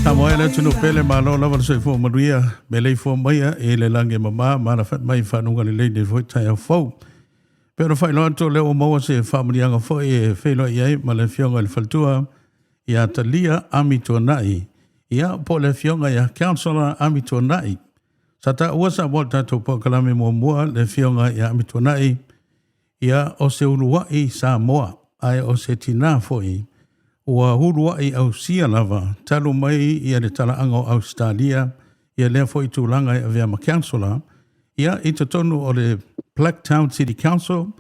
Samoa e le atunuu pele, malo lava le soifua manuia, meleifua maia i le lagi e mama ma alafai mai i fanuga lelei nei foi taeao fou. Pe ona faailoa atu o lea ua maua se faamanuiaga foi e feiloai ai ma le Afioga i le Faletua ia Talia Amituanai, ia po o le Afioga ia Councillor Amituanai. Sa taua sa mo le tatou polokalame muamua le Afioga ia Amituanai, ia o se uluai Samoa, ae o se tinā foi ua uluai ausia lava talu mai ia le talaaga o Ausetalia, ia lea foi tulaga e avea ma councillor, ia i totonu o le Blacktown City Council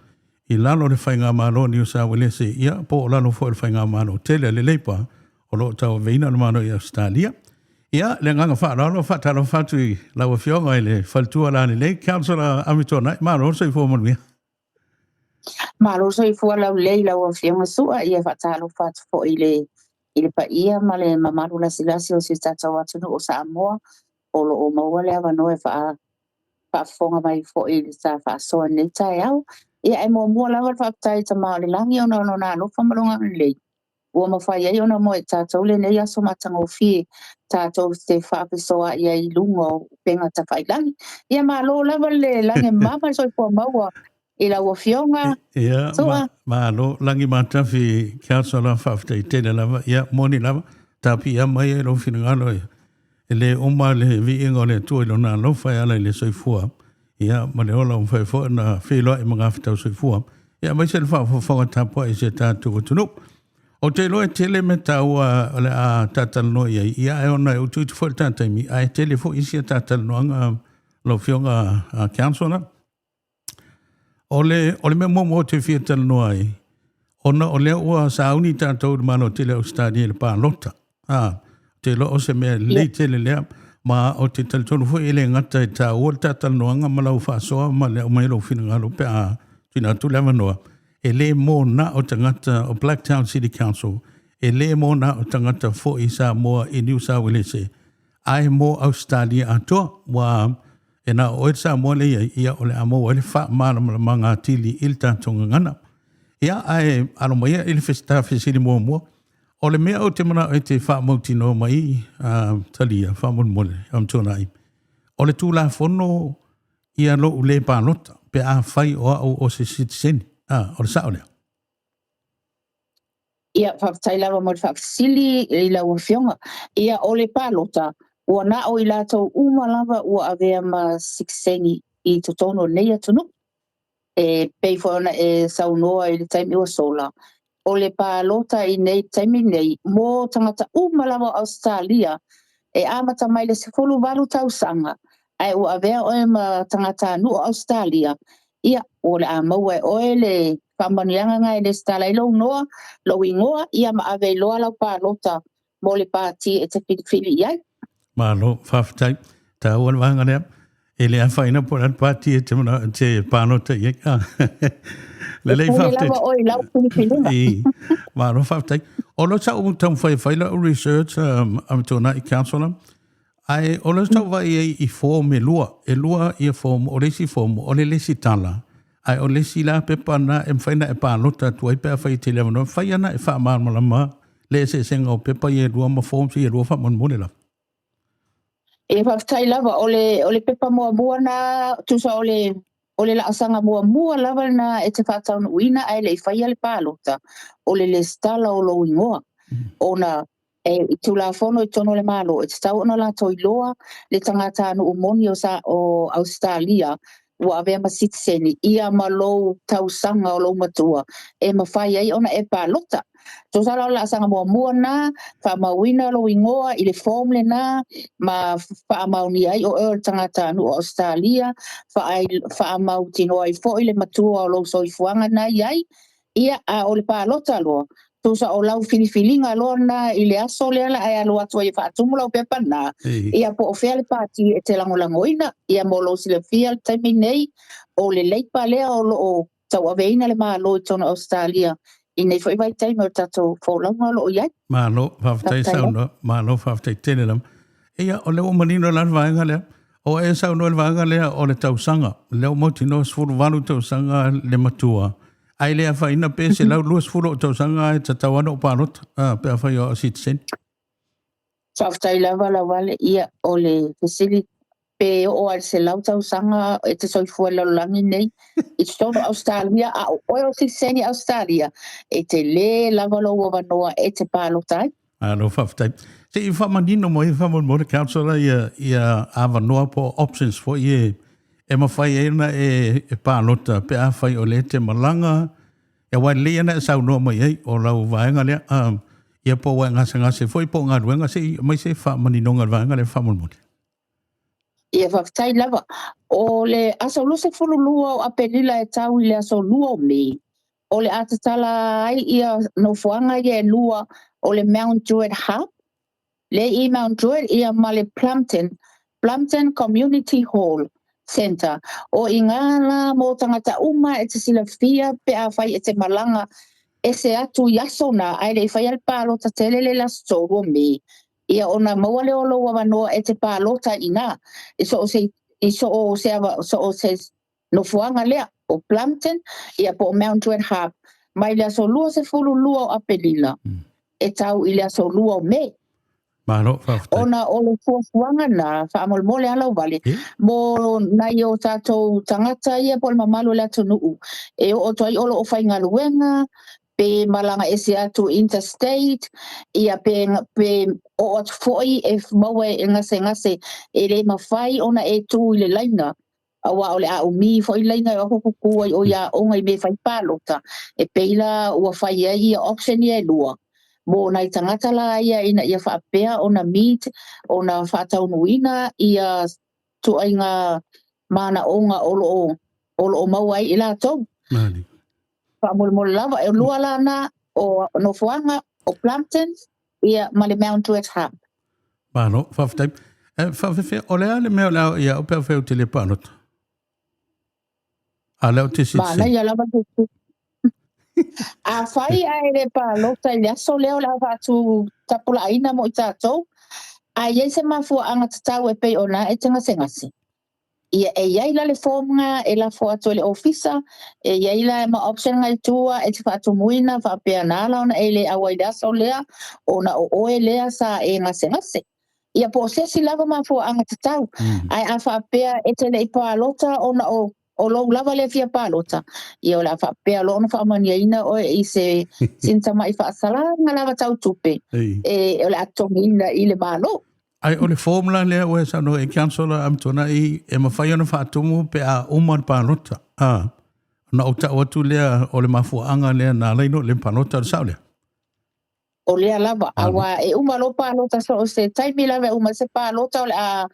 i lalo o le Faigamalo o Niu Sa Uelese, ia po o lalo foi o le Faigamalo tele a le Labour o lo o tauaveina le Malo i Ausetalia. Ia, le agaga faaaloalo, faatalofa atu i lau Afioga i le Faletua Lalelei, Councillor Amituanai, malo le soifua manuia. Malo soifua laulelei lau Afioga Su'a, ia faatalofa atu foi i le i le paia ma le mamalu lasilasi o si o tatou atunuu o Samoa o lo o maua le avanoa e faafofoga mai foi i le sa faasoa i lenei taeao. Ia e muamua lava le faafetai i Tama o le Lagi ona o lona alofa ma lona agalelei ua mafai ai ona moe tatou lenei aso matagofie tatou te faafesoaai ai i luga o upega tafailagi. Ia malo lava le lagi e mama le soifua maua i lau Afioga. Ia, Sua. Malo, lagi matafi councillor, faafetai tele lava. Ia, moni lava, tapia mai e lou finagalo e e le uma le viiga o le Atua i lona alofa e ala i le soifua, ia, ma le ola ua mafai foi ona feiloai ma gafetau soifua, ia, aemaise le faafofoga tapuai i si o tatou atunuu. Ou te iloa e tele mea taua o le a tatalanoa i ai, ia, ae ona e utiuti foi le ta taimi, ae tele foi isi a ta talanoaga lau Afioga Councillor. O le, o le mea muamua ou te fia talanoa ai, ona o lea ua sauni tatou i le Malo tele o Ausetalia i le palota. A, te iloa o se mea lelei tele lea, ma ou te talitonu foi e le gata e taua le ta talanoaga ma lau faasoa ma le aumai o lou finagalo pe a tuuina atu le avanoa, e le mo na o tagata o Blacktown City Council, e le mo na o tagata foi Samoa i Niu Sauelese, ae mo Ausetalia atoa. Ua e na o oe le Samoa lea i ai, ia o le a maua ai le faamalamalamaga atili i le tatou gagana. Ia, ae alo mai ia i le fesili muamua. O le mea ou te manao e te faamautinoa mai, Talia, faamolemole, Amituanai, o le Tulafono ia lou le palota pe afai o au o se sitiseni. O le sao lea? Ia, faafetai lava mo le faafesili i lau Afioga. Ia, o le palota, ua na o i latou uma lava ua avea ma sitiseni i totonu o lenei atunuu. E pei foi ona e saunoa i le taimi ua sola, o le palota i nei taimi nei mo tagata uma lava o Ausetalia e amata mai le 18 tausaga ae ua avea oe ma tagatanuu o Ausetalia, ia, o le a maua e oe le faamanuiaga na e lesitala ai lou noa, lou igoa, ia ma ave ai loa lau palota mo le pati e te filifili i ai. Malo, faafetai. Taua le vaega lea. E le afaina po o le a le pati e te manao e te palota i ai. Lelei, E pule faafetai. lava oe i lau filifiliga. I, malo faafetai. O lo sa ou taumafai e fai lau research Amituanai Councillor, Ae o le tau vaai ai i form e lua, e lua ia form, o le isi form o le lesitala, ae o le isi la pepa na e mafai ona e palota atu ai pe afai e te le avanoa, mafai ona e faamalamalama le eseesega o pepa ia e lua ma forms ia e lua faamolemole lava. Ia faafetai lava, o le, o le pepa muamua na, tusa o le, o le laasaga muamua lava lena e te faataunuuina ae le i faia le palota, o le lesitala o lou igoa. Ona E i Tulafono i totonu o le Malo, e tatau ona latou iloa le tagatanuu moni o, sa, o Ausetalia ua avea ma sitiseni, ia ma lou tausaga o lou matua e mafai ai ona e palota. Tusa la o le laasaga muamua lena, faamauina lou igoa i le form lena ma faamaonia ai o oe o le tagatanuu o Ausetalia, faamautinoa ai foi le matua o lou soifuaga na i ai. Ia, a o le palota loa, tusa o lau filifiliga loa lena i le aso lea la e alu atu ai e faatumu lau pepa lena, ia po o fea le pati e te lagolagoina. Ia mo lou silafia i le taimi nei, o le Labour lea o lo o tauaveina le Malo i totonu o Ausetalia i nei foi vaitaimi o le tatou folauga o lo o i ai. Malo, faafetai saunoa. Malo, faafetai tele lava. Ia, o lea ua manino la le vaega lea. O e saunoa i le vaega lea o le tausaga, lea ua mautinoa 18 tausaga le matua, ae le afaina pe 120 ou tausaga ae tatau lava ona ou palota, pe afai o au sitiseni. Faafetai lava Lauale. Ia, o le fesili pe oo lava i le 100 tausaga e te soifua i le lalolagi nei i totonu o Ausetalia, a o oe o le sitiseni Ausetalia, e tele lava lou avanoa e te palota ai. Malo faafetai. Se i faamanino mai faamolemole Councillor ia avanoa po o options foi e mafai ai ona e palota pe afai o lea e te malaga. Ia aua e lelei lava ona e saunoa mai ai o lau vaega lea, ia po ua e gasegase foi po o galuega, se i aumai se faamaninoga i le vaega lea faamolemole. Ia faafetai lava. O le aso 22 o Aperila e tau i le aso 2 o Me, o le a tatala ai ia nofoaga ia e lua o le Mount Druitt Hub, lea i Mount Druitt ia ma le Plumpton, Plumpton Community Hall Centre. O i ngā la mō tagata uma e te silafia pe afai e te malaga ese atu i aso na ae le i faia le palota tele le le aso 3 o Me. Ia ona maua lea o lou avanoa e te palota i ina i so o se i so o se so o se nofoaga lea o Plumpton ia po o Mount Druitt Hub mai le aso 22 o Aperila e tau i le aso 2 o Me. Malo, faafetai. Ona o le fuafuaga na, faamolemole lava Lauvale, mo nai o tatou tagata ia po o le mamalu o le atunuu e oo atu ai o lo o faigaluega, pe malaga ese atu interstate, ia pe, pe oo atu foi e maua e gasegase e le mafai ona e tu i le laina, aua o le a umi foi laina e o atu kuku ai o ia aoga i mea e fai palota, e pei la ua fai ai ia option ia e lua, mo nai tagata la ia ina ia faapea ona meet, ona faataunuuina ia tuaiga manaoga o lo o maua ai i latou. Faamolemole lava, e lua la na o nofoaga o Plumpton ia ma le Mount Druitt Hub. Malo, faafetai. Faafefea, o le a le mea o le a ia au pe afai ou te le palota? A lea ou te sitiseni. Manaia lava te Afai ae le palota i le aso lea o le a faatu tapulaaina mo i tatou, a i ai se mafuaaga tatau e pei ona e te gasegase, ia e i ai la le form nga e lafo atu e le ofisa, e i ai la ma option nga i tua e te faatumuina faapea na ala ona e le auai i le aso lea, ona o oe lea sa e gasegase. Ia po o se isi lava mafuaaga tatau. Ae a faapea e te le i palota ona o lou lava lea fia palota, ia o le a faapea loa ona faamanuiaina oe i se sina tamai faasalaga lava tau tupe e o le a totogiina i le Malo. Ai o le form la lea ua e saunoa i Councillor Amituanai e mafai ona faatumu pe a uma le palota. A, ona ou tau atu lea o le mafuaaga lea na ala ai ona ou le palota, o le sao lea? O lea lava, aua e uma loa palota so o se taimi lava e uma ai se palota o le a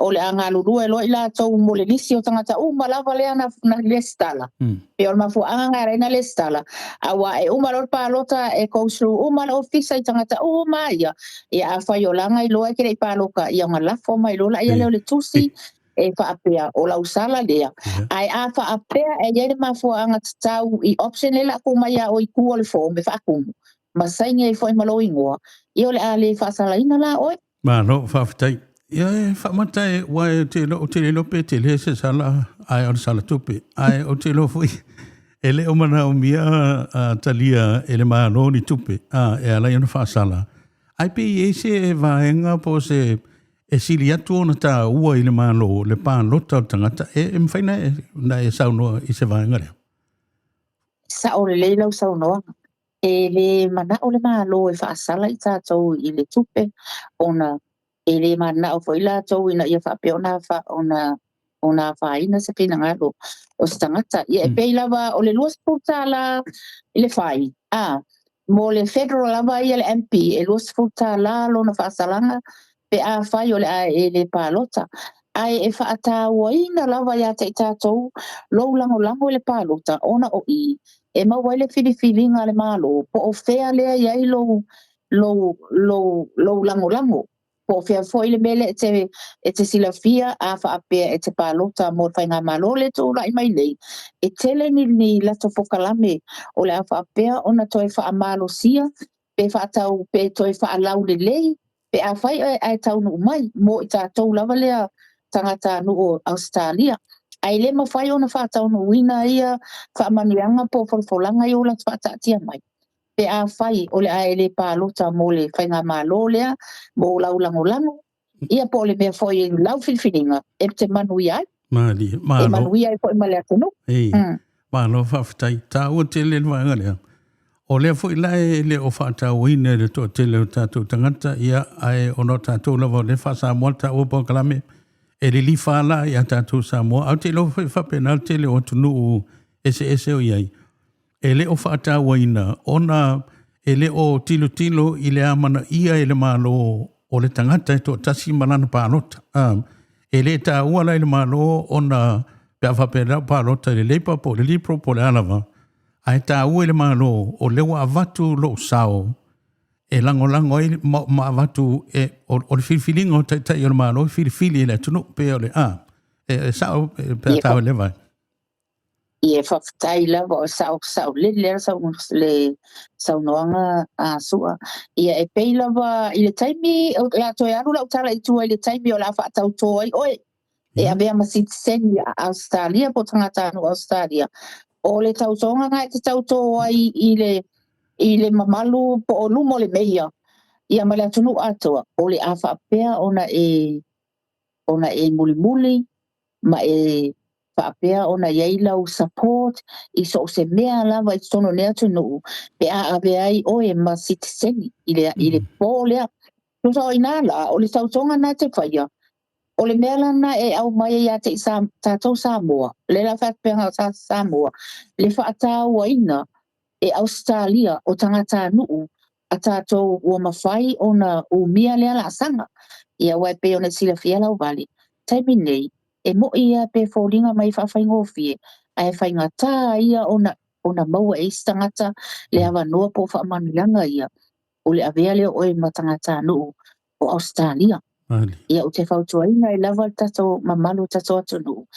o le a galulue loa i latou mo le lisi o tagata uma lava lea na lesitala. Pei o le mafuaaga na ala ai ona lesitala, aua e uma loa le palota e go through uma le ofisa i tagata uma ia, ia afai o la na iloa e te le i paloka, ia ona lafo mai loa laia lea o le tusi e faapea o lau sala lea. Ae a faapea e i ai le mafuaaga tatau i option lea o le a tuu mai ia oe i tua o le form e faatumu ma saini ai foi ma lou igoa, ia o le a le faasalaina la oe. Malo, faafetai. Ia e faamata e, ua e te iloa, ou te le iloa pe tele se sala, ae o le sala tupe. Ae ou te iloa foi, e le o manaomia talia e le Malo ni tupe, a, e ala ai ona faasala. Ae pe i ai se vaega po o se e sili atu ona taua i le Malo le palota o le tagata, e mafai ona e saunoa i se vaega lea? Sao lelei lau saunoaga. E le manao le Malo e faasala i tatou i le tupe, ona e le manao foi latou ina ia faapea ona afaina se finagalo o se tagata. Ia e pei lava o le $20 i le fai, a, mo le federal lava ia le MP, e $20 lona faasalaga pe afai o le a e le palota. Ae e faatauaina lava ia te i tatou lou lagolago i le palota, ona o i e maua ai le filifiliga a le Malo, po o fea lea i ai lou, lou, lou, lou lagolago, po o fea foi le mea lea e te silafia a faapea e te palota mo le faigamalo lea e tulai mai nei, e tele ni latou polokalame o le a faapea ona toe faamalosia pe faatau pe toe faalaulelei pe afai ae taunuu mai mo i tatou lava lea tagatanuu o Ausetalia. Ae le mafai ona faataunuuina ia faamanuiaga po o folafolaga ia ua latou faataatia mai. Pe afai o le a e le palota mo le faigamalo lea mo lau lagolago, ia po o le mea foi i lau filifiliga e te manuia ai. Malie, E malo. manuia ai foi ma le atunuu. Ei, malo faafetai. Taua tele le vaega lea. O lea foi la e le o faatauaina e le toatele o tatou tagata, ia, ae ona o tatou lava o lea faa-Samoa le taua polokalame, e lilifa la ia tatou Samoa. Ae ou te iloa foi faapena le tele o atunuu eseese o i ai. E le o faatauaina ona e le o tilotilo i le amanaia e le Malo o le tagata e toatasi ma lana palota. E le taua la i le Malo ona pe a faapea o lau palota i le Labour po o le Liberal po o le a lava, ae taua i le Malo o lea ua avatu lou sao e lagolago ai ma avatu e, o le filifiliga o taitai o le Malo e filifili e le atunuu pe o le a. E sao pe a taua le vai. Ia faafetai lava o sao sao lele lava sau le saunoaga a Sua. Ia e pei lava i le taimi o le a toe alu lau tala i tua i le taimi o le a faatautō ai oe e avea ma sitiseni a Ausetalia po o tagatanuu Ausetalia. O le tautoga na e te tautō ai i le mamalu po o luma o le meia ia ma le atunuu atoa, o le a faapea ona e mulimuli ma e faapea ona i ai lau support i so o se mea lava i totonu o lenei atunuu pe a avea ai oe ma sitiseni i le pō lea. Tusa o ina la, o le tautoga na te faia, o le mea lana e au mai ai ia te i sa, tatou Samoa, le la faapea o sa Samoa, le faatauaina e Ausetalia o tagatanuu a tatou ua mafai ona umia lea laasaga. Ia aua e pei ona silafia lau vale, taimi nei, e moi ia pe foliga mai faafaigofie, ae faigata ia ona maua e isi tagata le avanoa po o faamanuiaga ia, o le avea lea o oe ma tagatanuu o Ausetalia. Malie. Ia ou te fautuaina ai lava le tatou mamalu o tatou atunuu.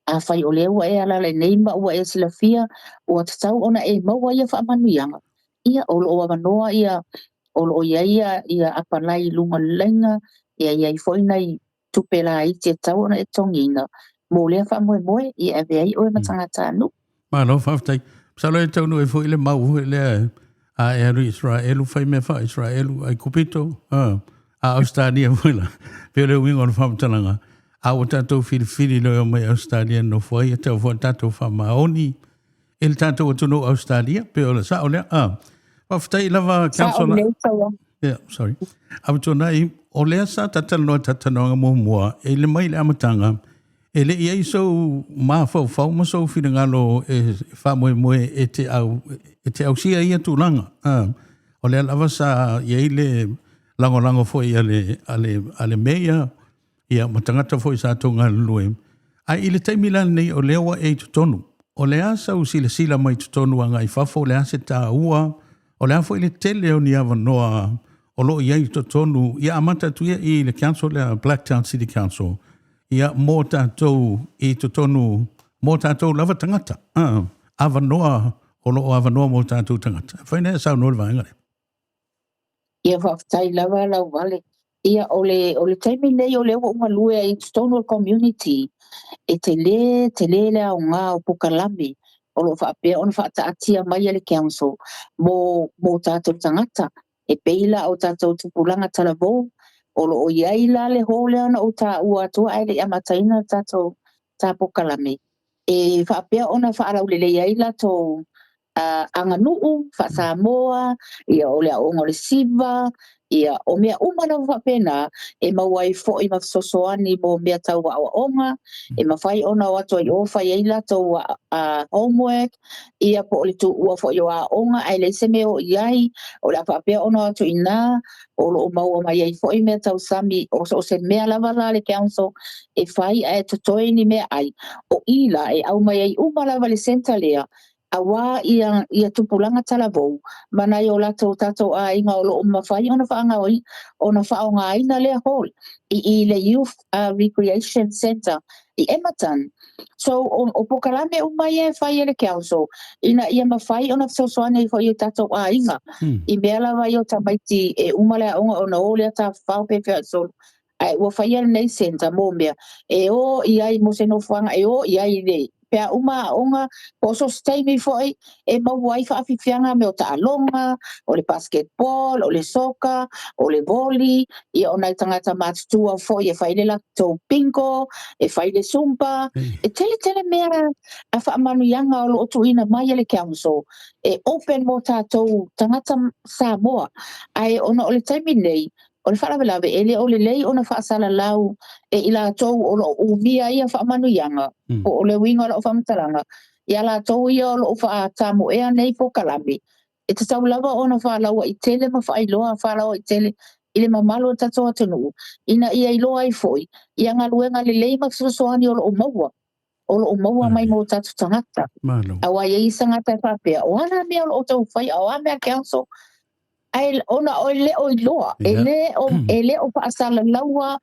Afai o lea ua e alaala i nei ma ua e silafia, ua tatau ona e maua ia faamanuiaga, ia o lo o avanoa ia, o lo o i ai ia apalai i luga o le laina, ia i ai foi nai tupe laiti e tatau ona e totogiina mo lea faamoemoe, ia e avea ai oe ma tagatanuu. Malo faafetai. Masalo e taunuu ai foi le mau foi lea a e alu i Israelu fai mea faa-Israelu ai kupito a Australia foi la. Pe o le uiga o le faamatalaga, a ua tatou filifili loa e omai Australia nofo ai, e tatau foi ona tatou faamaoni i le tatou atunuu Australia, pe o le sao lea. Faafetai lava Sao Councillor. lelei sau. Yeah, sorry. Avatunai, o lea sa tatalanoa talanoaga muamua, e le mai le amataga, e le i ai sou mafaufau ma sou finagalo e faamoemoe e te ausia ia tulaga. O lea lava sa i ai le lagolago foi a le meia, ia, ma tagata foi sa tou galulue. Ae i le taimi la lenei o lea ua e i totonu, o le a sau silasila mai totonu agai fafo, o le a se taua, o le a foi le tele o ni avanoa o lo o i ai i totonu, ia amata atu ia i le council lea, Blacktown City Council, ia mo tatou i totonu, mo tatou lava tagata, avanoa o lo o avanoa mo tatou tagata. E fai na e saunoa le vaega lea. Ia faafetai lava lau vale. Ia o le taimi nei o lea ua ou galue ai i totonu o le community, e tele tele le aoga o polokalame o lo o faapea ona faataatia mai e le council mo tatou tagata. E pei la o tatou tupulaga talavou, o lo o i ai la le hall lea na ou taua atua ae le i amataina le tatou polokalame. E faapea ona faalaulelei ai latou aganuu, faa-Samoa, ia o le aoga o le siva, ia o mea uma lava faapena, e maua ai foi ma fesoasoani mo mea tau aoaoga, e mafai ona o atu ai o fai ai latou homework, ia po o le tuua foi o aoga ae leai se mea o i ai, o le a faapea ona o atu i ina, o lo o maua mai ai foi mea tau sami, o so o se mea lava la le council e fai ae totoe ni mea ai. O i la e au mai ai uma lava le centre lea, aua ia tupulaga talavou, ma nai o latou tatou aiga o lo o mafai ona faagaoi, ona faaaogaina lea hall i le Youth Recreation Centre i Emerton. So o polokalame uma ia e fai e le council ina ia mafai ona fesoasoani ai foi i tatou aiga i mea lava ia o tamaiti e uma le aoga ona o lea tafafao pe feaisolo. Ae ua faia lenei centre mo mea e o i ai mo se nofoaga e o i ai le. Pe a uma aoga, po o so o se taimi foi e maua ai faafiafiaga mea o taaloga, o le basketball, o le soccer, o le volley, ia o nai tagata matutua foi e fai le latou bingo, e fai le zumba. E tele tele mea a faamanuiaga o lo o tuuina mai e le council e open mo tatou tagata Samoa. Ae ona o le taimi nei, o le faalavelave e le o lelei ona faasalalau e i latou o lo o umia ia faamanuiaga, po o le uiga o lau faamatalaga, ia latou ia o lo o faatamoea nei polokalame, e tatau lava ona faalauaitele ma faailoa faalauaitele i le mamalu o le tatou atunuu, ina ia iloa ai foi ia galuega lelei ma fesoasoani o lo o maua, o lo o maua mai mo tatou tagata. Malo. Aua e i ai isi tagata e faapea, o a la mea o lo o taumafai, a o a mea a le council? Ae ona e le o iloa, e le o, e le o faasalalaua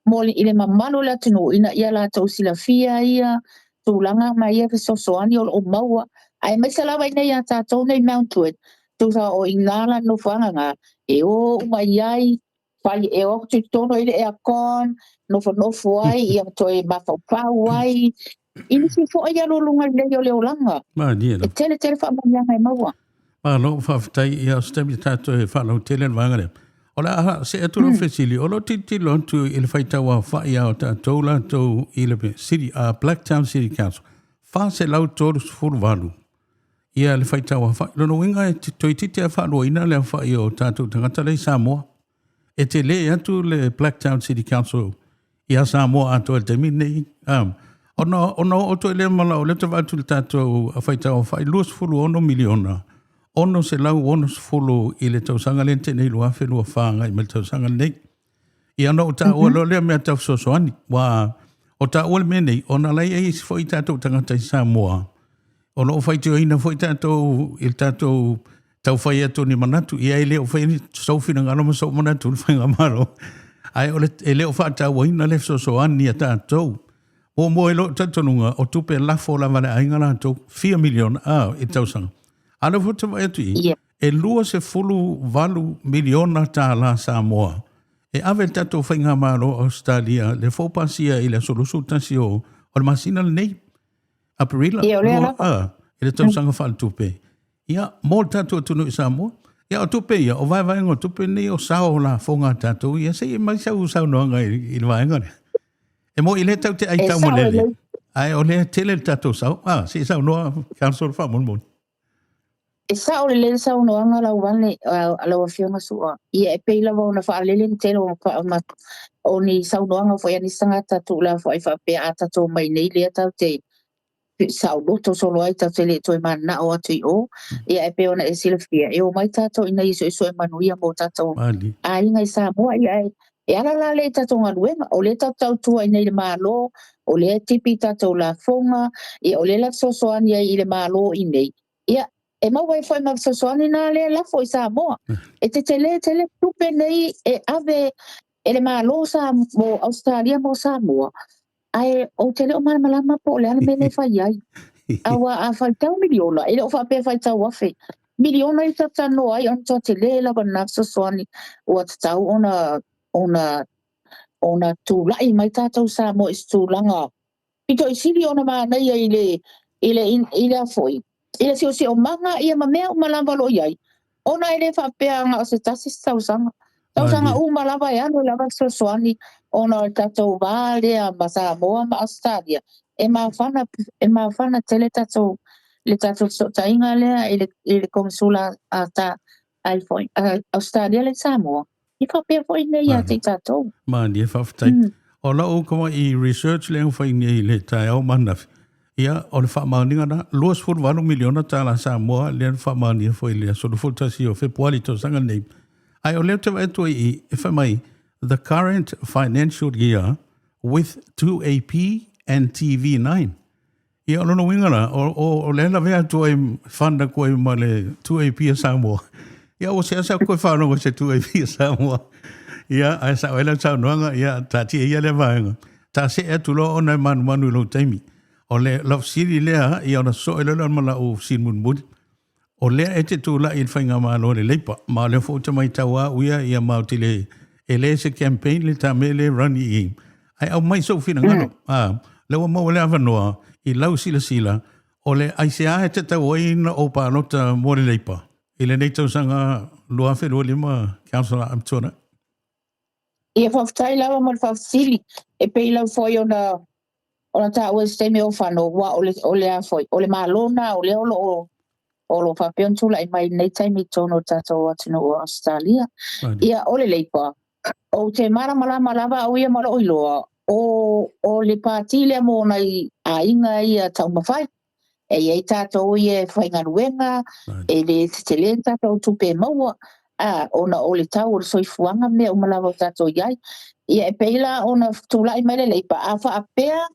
mo le, i le mamalu o le atunuu ina ia latou silafia ia tulaga ma ia fesoasoani o lo o maua, aemaise lava i inei ia tatou nei i Mount Druitt, tusa o i ina la le nofoaga lena e o uma i ai, fai e o atu i totonu i le aircon, nofonofo ai, ia toe mafaufau ai i nisi foi alualuga lelei o le olaga. Malie E lava. tele tele faamanuiaga e maua. Malo, faafetai. Ia, o se taimi tatou e faalautele le vaega lea. O le a see atu lau fesili, o lo o tilotilo atu i le faitau aofai a o tatou latou i le City, Blacktown City Council, 438 ia le faitau aofai. Lona uiga e toeitiiti lava faaluaina le aofai o tatou tagata la i Samoa. E tele atu le Blacktown City Council ia Samoa atoa i le taimi lenei. Ona oo atu ai lea ma lau, o lea ou te vaai atu i le tatou faitau aofai, 26 miliona 660 i le tausaga lea na tea nei 2024 agai mai le tausaga lenei. Ia ona ou taua loa lea mea tau fesoasoani. Ua o taua le mea nei, ona la e i ai isi foi tatou tagata i Samoa, o lo o faitioina foi tatou i le tatou tau fai atu o ni manatu. Ia e le o faia ni sou finagalo ma sou manatu i le faigamalo, ae o le, e le o faatauaina le fesoasoani a tatou. Muamua i lou talitonuga, o tupe lafo lava a le aiga latou, fia miliona a, i le tausaga. A o lea foi ou te vaai atu i i, e 28 miliona tālā Samoa e ave i le tatou faigamalo o Ausetalia, lea foi ua pasia i le aso 21 o le masina lenei, Aperila, Ia, o lea lava. I le tausaga faaletupe. Ia, mo le tatou atunuu i Samoa. Ia, o tupe ia, o vaevaega o tupe nei o sao o lafoga a tatou ia, se i aumai sau saunoaga i le vaega lea. E moni lea tatou te E sao aitaumalele, lelei. ae o lea tele le tatou sao. Ah, se i saunoa, Council, faamolemole. E sao lelei le saunoaga lau Vane, lau Afioga Su'a. Ia e pei lava ona faalele le tele o, o ni saunoaga foi a nisi tagata tuulafoai faapea a tatou omai nei lea tatou te saoloto solo ai tatou te le toe mananao atu i o. Ia e pei ona e silafia, e omai tatou ina ia suesue manuia mo tatou Malie. aiga i Samoa. Ia e, e ala la lea i tatou galuega, o lea tatou tautua i nei i le Malo, o lea e tipi i tatou lafoga, ia o lea la fesoasoani ai i le Malo i nei. Ia, e maua ai foi ma fesoasoani na lea lafo i Samoa. E tetele tele tupe nei e ave e le Malo sa mo Ausetalia mo Samoa, ae ou te le o malamalama po o le a le mea lea e fai ai. Aua a faitau miliona, e le o faapea e faitau afe. Miliona i talatalanoa ai ona matua tele lava lena fesoasoani ua tatau ona ona ona tulai mai tatou Samoa i se tulaga pito i sili ona manaia i le i le i le a foi i le siosiomaga ia ma mea uma lava o lo o i ai, ona e le faapea na o se tasi se tausaga. Tausaga uma lava e alu lava le fesoasoani ona o le tatou va lea ma Samoa ma Ausetalia, e mafana, e mafana tele tatou, le tatou fesootaiga lea i le, i le Konesula a ta, ai foi, a Ausetalia lea i Samoa. I faapea foi nei ia te i tatou. Malie, faafetai. O lau tamai research lea na fai nei i le taeao ma ananafi, ia, o le faamaoniga lena, $28 miliona tala Samoa lea na faamaonia foi i le aso 21 o Fepuari tausaga nei. Ae o lea ou te vaai atu ai i i, e fai mai, the current financial year with 2AP and TV9. Ia, o lona uiga la, o lea e lavea atu ai, fund atu ai ma le 2AP a Samoa. Ia, ua seasea koe faalogo i se 2AP a Samoa. Ia, ae sao ai lau saunoaga, ia, taatia ia lea vaega. Ta see atu loa ona e manumanu i lou taimi. O le lau fesili lea, ia ona sosoo ai loa lea ma lau fesili mulimuli. O lea e te tulai i le faigamalo a le Labour, ma o lea foi ou te matau lava au ia, ia ma ou te le, e le se campaign le ta mea lea e run i i. Ae aumai sou finagalo. Lea ua maua le avanoa i lau silasila, o le aisea e tatau ai ona ou palota mo le Leipa i lenei tausaga 2025, Councillor Amtuanai? Ia faafetai lava mo le faafesili. E pei lava foi ona ona taua i se taimi o fano, ua o le, o le a foi, o le Malo na o lea o lo o o lo o faapea ona tulai mai i lenei taimi i totonu o le tatou atunuu o Ausetalia. Ia, o le Leipa, ou te malamalama lava au ia ma lou iloa, o, o le pati lea mo nai aiga ia taumafai. E i ai tatou ia e faigaluega, e le tetele ni tatou tupe e maua, a, ona o le tau o le soifuaga ma mea uma lava o tatou i ai. Ia e pei la ona tulai mai le Leipa, a faapea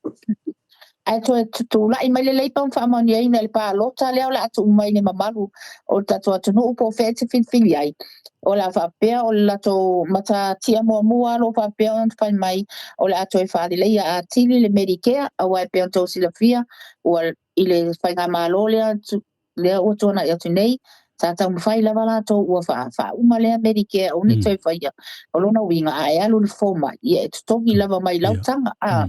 ae toe tulai mai le Leipa ma faamaoniaina i le palota lea o le a tuu mai i le mamalu o le tatou atunuu po o fea e te filifili ai, o le a faapea o le latou matatia muamua o lo o faapea ona fai mai o le a toe faaleleia atili le Medicare, aua e pei ona outou silafia ua i le faigamalo lea lea ua tuanai atu nei, sa taumafai lava latou ua faauma lea Medicare aua ne i toe faia. O lona uiga a e alu i le fomai, ia e totogi lava mai lau taga. A,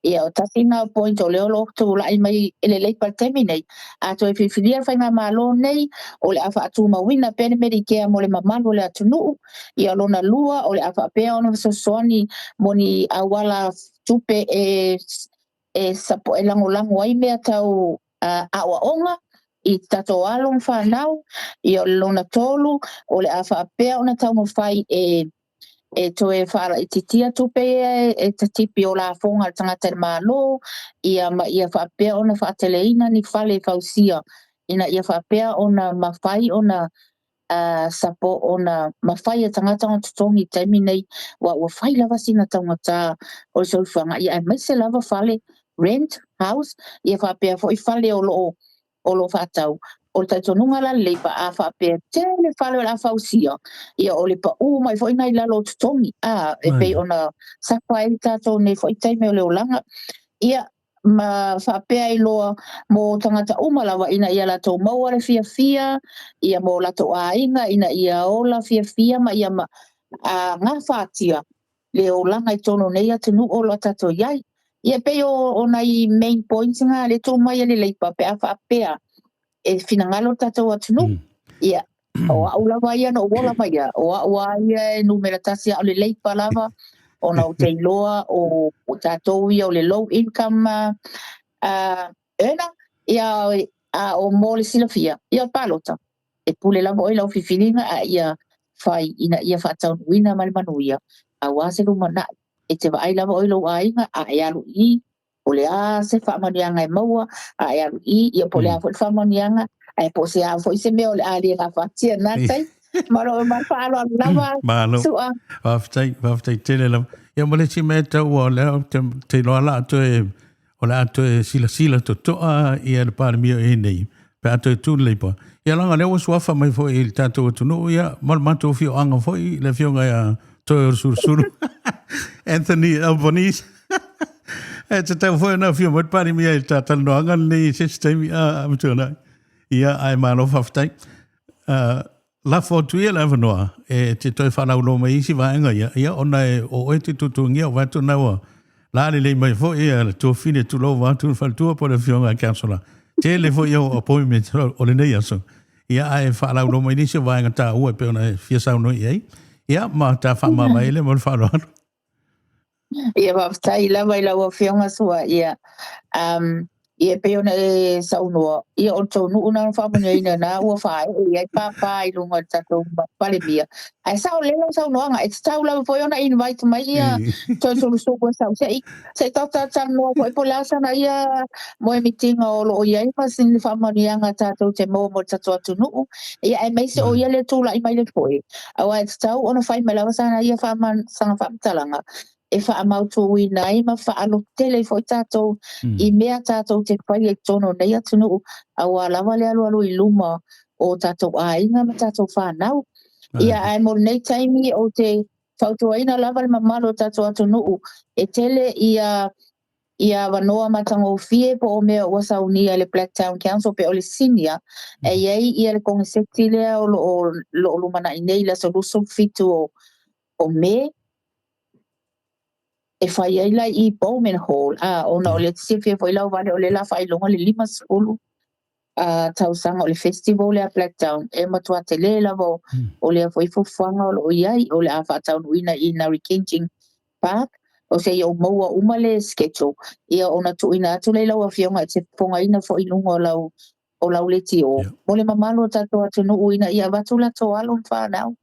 ia o tasi lena o point o lea o lo o tulai mai e le Leipa i le taimi nei, a toe filifilia le faigamalo nei, o le a faatumauina pea le Medicare mo le mamalu o le atunuu. Ia o lona lua, o le a faapea ona fesoasoani mo ni auala tupe e e e lagolago ai mea tau aoaoga i tatou alo ma fanau. Ia o le lona tolu, o le a faapea ona taumafai e e toe faalaititia tupe ia e tatipi o lafoga a le tagata i le Malo, ia ma ia faapea ona faateleina ni fale fausia ina ia faapea ona mafai ona support ona mafai e tagata ona totogi i le taimi nei, aua ua fai lava sina taugata o le soifuaga, ia aemaise lava fale rent house, ia faapea foi fale o lo o o lo o faatau. O le talitonuga la le Leipa, a faapea tele fale o le a fausia, ia o le pau mai foi na i lalo o totogi, a, e pei ona sapa ai le tatou nei foi taimi o le olaga. Ia, ma faapea ai loa mo tagata uma lava ina ia latou maua le fiafia, ia mo latou aiga ina ia ola fiafia ma ia a, gafatia le olaga i totonu o nei atunuu o lo o tatou i ai. Ia e pei o, o nai main points na le tuu mai e le Leipa pe a faapea e finagalo le tatou atunuu. Ia, o au lava ia na ou ola mai ia, o au lava ia e numera tasi a o le Leipa lava, ona ou te iloa o, o tatou ia o le low income earner, ia a o mo le silafia, ia o palota, e pule lava oe i lau filifiliga a ia fai ina ia faataunuuina ma le manuia, aua se lumanai, e te vaai lava oe i lou aiga a e alu i i, o le a se faamanuiaga e maua, a e alu i i, ia po o le a foi le faamanuiaga, ae po o se a foi se mea o le a le gafatia i lena taimi. Ma lou ma le faaaloalo lava, Malo. Su'a. Faafetai, faafetai tele lava. Ia ma le isi mea e tau o lea ou te, te iloa la toe o le a toe silasila totoa ia le Palemia o i ai nei, pe a toe tu le Leipa. Ia leaga o lea ua suafa mai foi i le tatou atunuu, ia, ma le matou afioaga foi, le afioga ia Toeolesulusulu, Anthony Albanese. E tatau foi ona afio mai le Palemia i le talatalanoaga lenei i se isi taimi a Matuanai. Ia, ae malo faafetai. Lafo atu ia le avanoa e te toe faalauiloa mai isi vaega ia, ia ona e o oe te tuatuagia o vaeatu na ua la lelei mai foi ia le tuafine tulou vaeatu le faletua po o le afioga i le counselor. Tele foi ia o appointment o lenei aso. Ia ae faalauiloa mai nisi o vaega taua e pei ona e fia saunoa i ai. Ia ma ta faamavae lea ma le faaaloalo. Ia faafetai lava i lau Afioga Sua. Ia, ia e pei ona e saunoa, ia o le tou nuu na faamanuiaina na ua faaee i ai pāpā i luga o le tatou Palemia. Ae sao lelei lau saunoaga, e tatau lava foi ona invite mai ia Toeolesulusulu e sau se i se i talatalanoa foi po o le a sana ia moemitiga o lo o i ai ma sina faamanuiaga tatou te maua mo le tatou atunuu. Ia aemaise o ia lea tulai mai le foe, aua e tatau ona fai mai lava sana ia sana faamatalaga e faamautuina ai ma faalototele ai foi tatou i mea tatou te faia i totonu o nei atunuu, aua lava le alualu i luma o tatou aiga ma tatou fanau. Ia, ae mo lenei taimi ou te fautuaina lava le mamalu o tatou atunuu e tele ia ia avanoa matagofie po o mea ua saunia e le Blacktown Council pe o le Senior, e i ai ia le koneseti lea o lo o, lo o lumanai nei i le aso 27 o, o Me. E fai ai la i Bowman Hall, a ona o lea e te silafia foi Lauvale o lea o le a faailoga le 50 tausaga o le festival lea a Blacktown, e matua tele lava o lea foi fuafuaga o lo o i ai, o le a faataunuuina i Narikinjing Park, o se i ou maua uma le schedule, ia ona tuuina atu lea i lau Afioga e te fofogaina foi i luga o lau o lau leitio. Mo le mamalu o tatou atunuu ina ia avatu latou alo ma fanau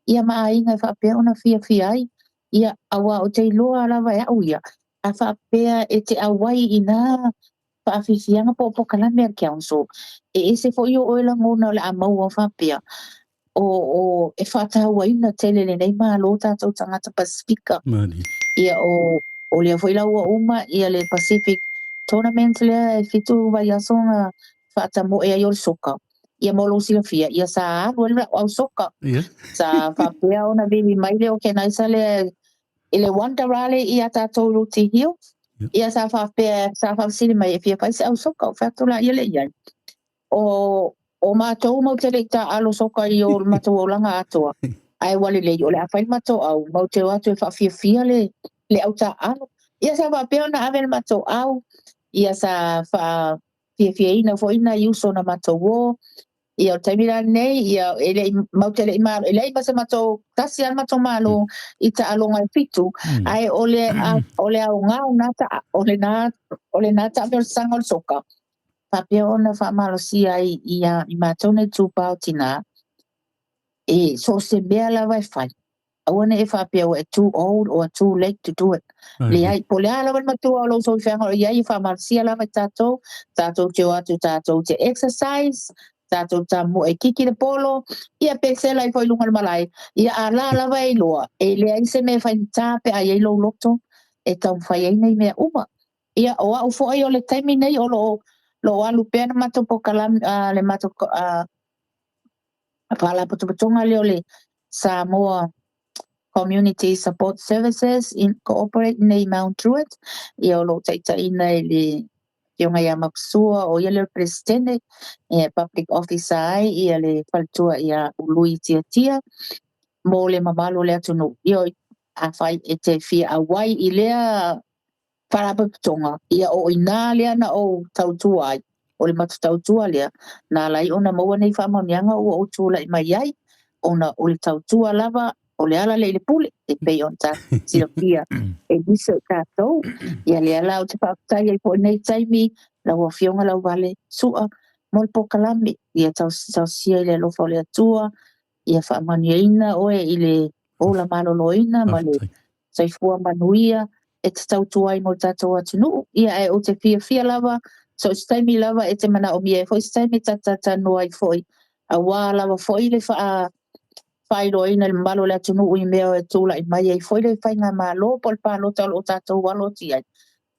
ia ma aiga e faapea ona fiafia ai, ia aua ou te iloa lava e au ia, a faapea e te auai i na faafiafiaga po o polokalame a le council, e ese foi o oe lagona o le a maua faapea, o, o e faatauaina tele e lenei Malo tatou tagata Pasefika. Ia o, o lea foi la ua uma ia le Pacific Tournament lea e 7 vaiaso na faatamoe ai o le soka. Ia mo lou silafia, ia sa alu ai le au soka. Sa faapea ona vili mai le organizer lea i le Wonder Rally ia tatou i Rooty Hill. Ia sa faapea, sa faafesili mai e fia fai se au soka, ou fai atu la ia lea i ai. O, o matou mau te le i taaalo soka i o matou olaga atoa, ae ua lelei o le a fai le matou au, mau te o atu e faafiafia le, le au taaalo. Ia sa faapea ona ave le matou au, ia sa faafiafiaina foi nai uso na matou o. Ia o le taimi la lenei, ia e le i, mau te le i malo, e leai ma se matou, tasi lava le matou malo i taaloga e 7, ae o le, a, o le aoga o na ta, o lena, o lena taamilosaga o le soka, faapea ona faamalosia ai ia i matou nei itupa o tinā, e so o se mea lava e fai, aua ne i e faapea ua e too old or too late to do it. Leai, po o le a lava le matua o lou soifiaga o i ai, e faamalosia lava i tatou, tatou te o atu tatou te exercise, tatou tamoe kiki le polo, ia pesela ai foi i luga o le malae, ia a la lava e iloa, e leai se mea e faigata pe a i ai lou loto e taumafai ai nei mea uma. Ia, o au foi o le taimi nei o lo o lo o alu pea le matou polokalame, le matou faalapotopotoga lea o le Samoa Community Support Services Incorporate nei Mount Druitt, ia o lo o taitaiina e le Afioga ia Mapusua, o ia lea o le Peresetene, ia Public Officer ai ia le faletua ia Ului Tiatia mo le mamalu o le atunuu. Ia, afai e te fia auai i lea Faalapotopotoga, ia o inā lea na ou tautua ai, o le matou tautua lea, na ala ai ona maua nei faamaoniaga ua ou tulai mai ai, ona o le tautua lava, o le ala lea i le pule, e pei ona tatou silafia e nisi o tatou. Ia lea la ou te faafetai ai foi i lenei taimi, lau Afioga Lauvale Su'a mo le polokalame, ia tausia i le alofa o le Atua, ia faamanuiaina oe i le ola maloloina ma le soifua manuia e te tautua ai mo le tatou atunuu. Ia ae ou te fiafia lava, so o se taimi lava e te manaomia ai foi se taimi ta talatalanoa ai foi, aua lava foi le faa faailoaina i le mamalu o le atunuu i mea e tulai mai ai foi le faigamalo po o le palota o lo o tatou alo atu i ai.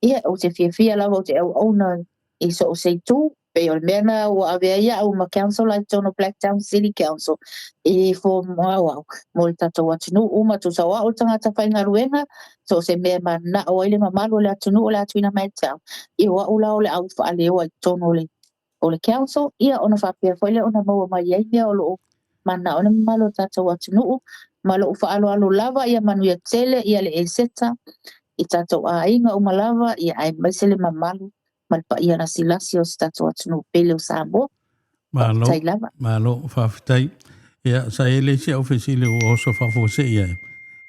Ia, ou te fiafia lava ou te auauna i so o se itu, pei o le mea lena ua ave ai au ma council i totonu o Blacktown City Council i form aoao mo le tatou atunuu ma tusa o au le tagata faigaluega, so o se mea e mananao ai le mamalu o le atunuu o le a tuuina mai ia te au, ia o au la o le au faaleoa i totonu o le o le council, ia ona faapea foi lea ona maua mai ai mea o lo o mananao ai le mamalu o le tatou atunuu. Ma lou faaaloalo lava, ia manuia tele ia le Eseta i tatou aiga uma lava, ia aemaise le mamalu ma le paia lasilasi o si tatou atunuu pele o Samoa. Malo, Faafetai lava. malo, faafetai. Ia, sa i ai le isi au fesili ua oso faafuasei ai.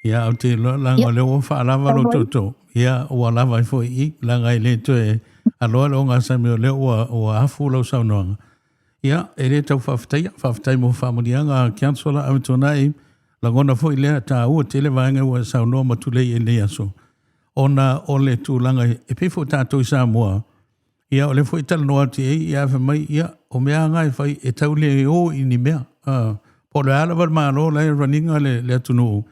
Ia, ou te iloa leaga o lea ua faalava lo toto. Ia, ua lava ai foi i, leaga e le toe aloa le ogasami o lea ua, ua afu lau saunoaga. Ia, e le tau faafetaia, faafetai mo faamanuiaga Councillor Amituanai, lagona foi lea taua tele vaega ua e saunoa ma tulei i lenei aso. Ona o le tulaga e pei foi tatou i Samoa, ia o lea foi e talanoa atu i ai, ia fai mai, ia o mea lava na e fai e tau le o i ni mea. Po o le a lava le Malo la e run ina le atunuu,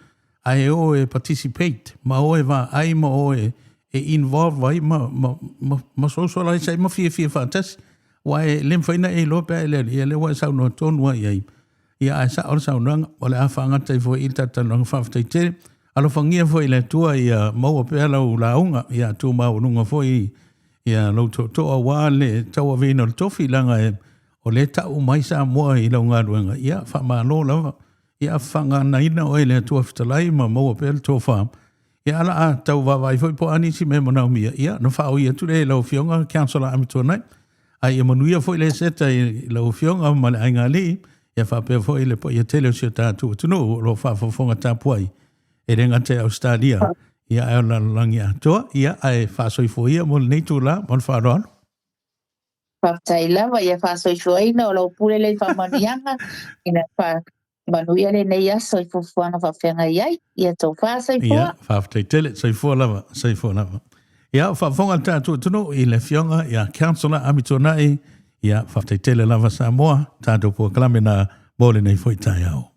ae o e participate ma o e vaai ma o e involve ai ma socialize ai ma fiafia faatasi. Aua e le mafai ona e iloa pe a e le alii, ia lea ua e saunoa tonu lava i ai. Ia ae sao le saunoaga, o le a faagata ai foi i le tatou talanoaga. Faafetai tele. Alofagia foi e le Atua ia maua pea lau lauga, ia tumauaialuga foi ia lou tootoo aua le tauaveina o le tofi, leaga e, o lea e tau mai Samoa i lau galuega. Ia faamalo lava. Ia faaganaina oe e le Atua fetalai ma maua pea le tofa. Ia, a la tau vaavaai foi po o a nisi mea e manaomia, ia, ona faaoi atu lea i lau Afioga Councillor Amituanai. Ae ia manuia foi le seta i lau Afioga ma le aigaalii, ia faapea foi le paia tele o si o tatou atunuu o lo o faafofoga tapuai, e le gata i Ausetalia, ia ae o le lalolagi atoa, ia ae faasoifua ia mo lenei itula ma le faaaloalo. Faafetai lava, ia faasoifuaina o lau pule lea i faamanuiaga, ina faamanuia lenei aso i fuafuaga faafeagai ai. Ia tofa soifua. Ia, faafetai tele, soifua lava, soifua lava. Ia, o faafofoga le tatou atunuu i le Afioga ia Councillor Amituanai, ia, faafetai tele lava Samoa, tatou polokalame na mo lenei foi taeao.